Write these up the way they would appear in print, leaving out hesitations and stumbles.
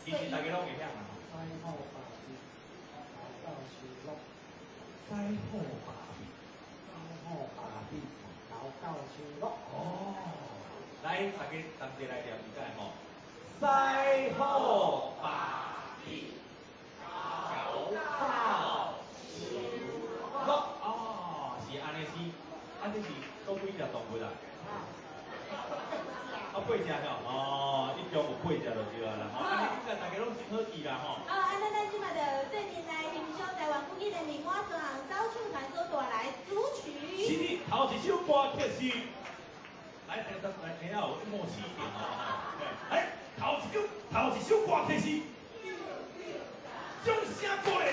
其實大家攏會曉啦。西好爸比，猴狗收落。西好爸比，西好爸比，猴狗收落。哦，來，大家同齊來念一擺吼。西好爸比，猴狗收落。哦，是按呢是，啊這是佫幾隻動物啊？啊，八隻吼，哦，一共有八隻就對啊啦，吼，按呢應該大家攏真好記啦，吼。哦，按呢咱這馬就做陣來欣賞台灣古今的名碗雙紅走唱團所帶來組曲。是的，頭一首歌曲是，來，來，來，聽下有默契點哦，來，頭一首歌曲是，掌聲鼓勵。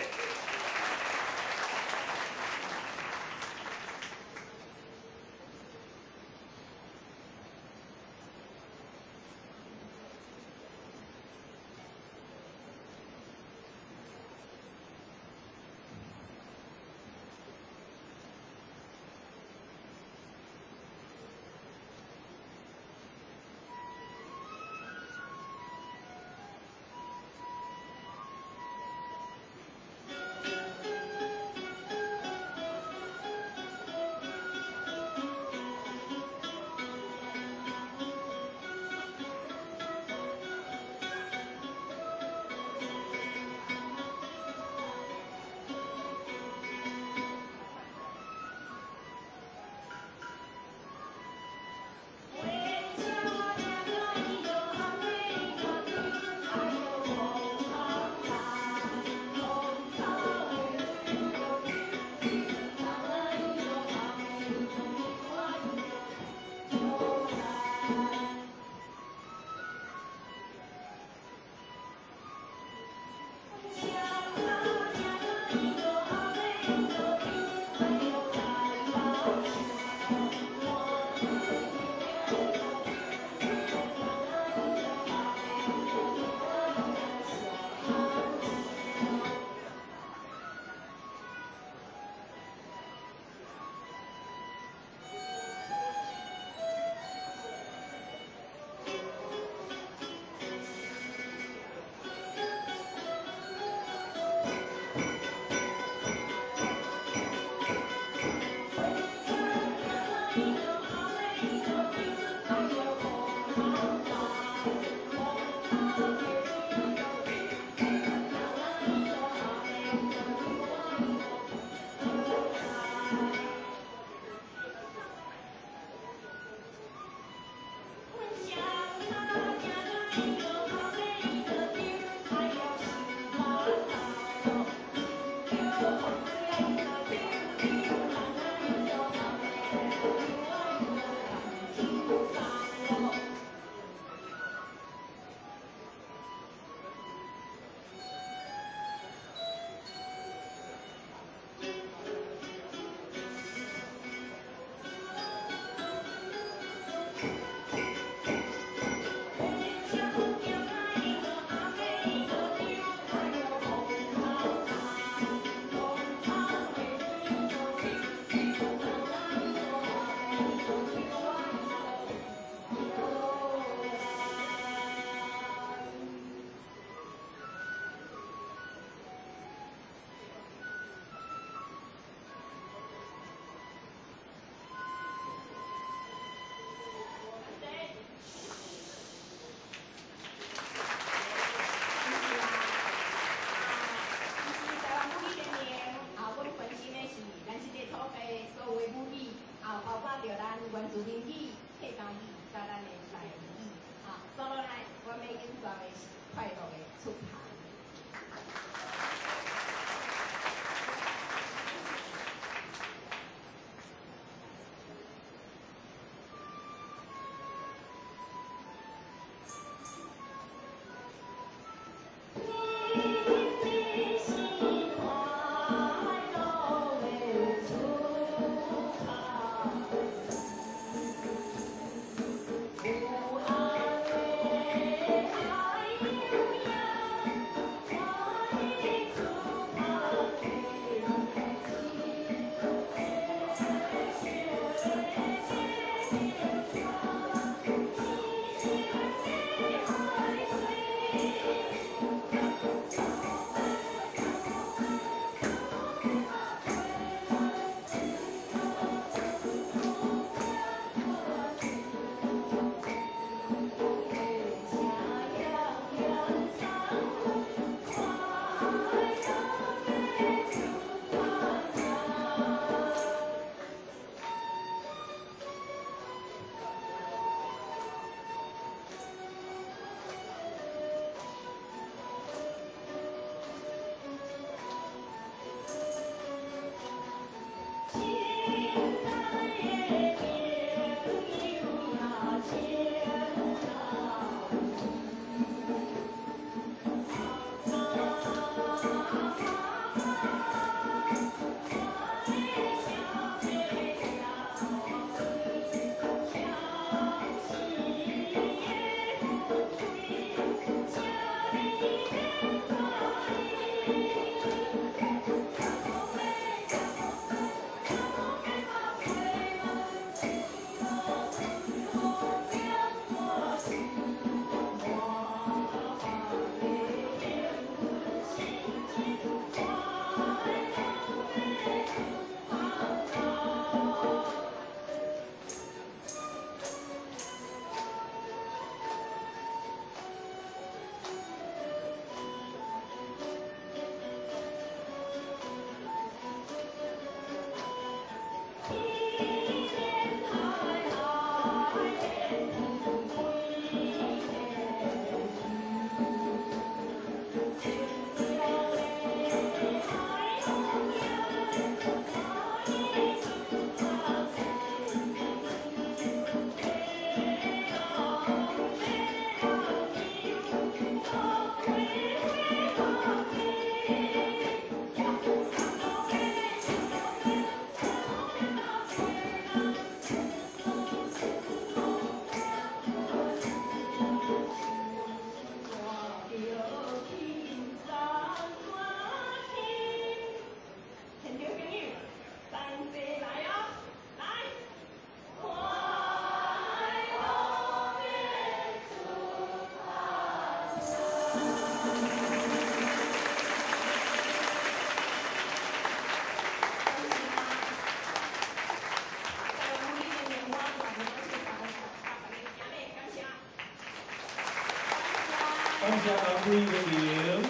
感謝各位嘅名，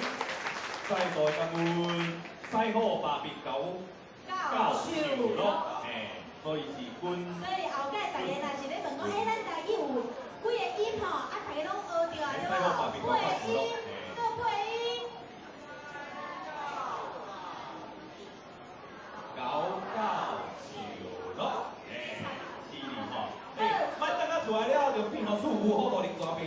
再度感恩西好爸比九九樹樂，嘿，所以是阮。所以後蓋大家若是咧問講，欸，咱台語有幾個音吼？啊，大家攏學著啊，對無？八個音，閣八個音。九九樹樂，嘿，是哩吼。欸，莫等到出來了就變予厝無好，互恁大病。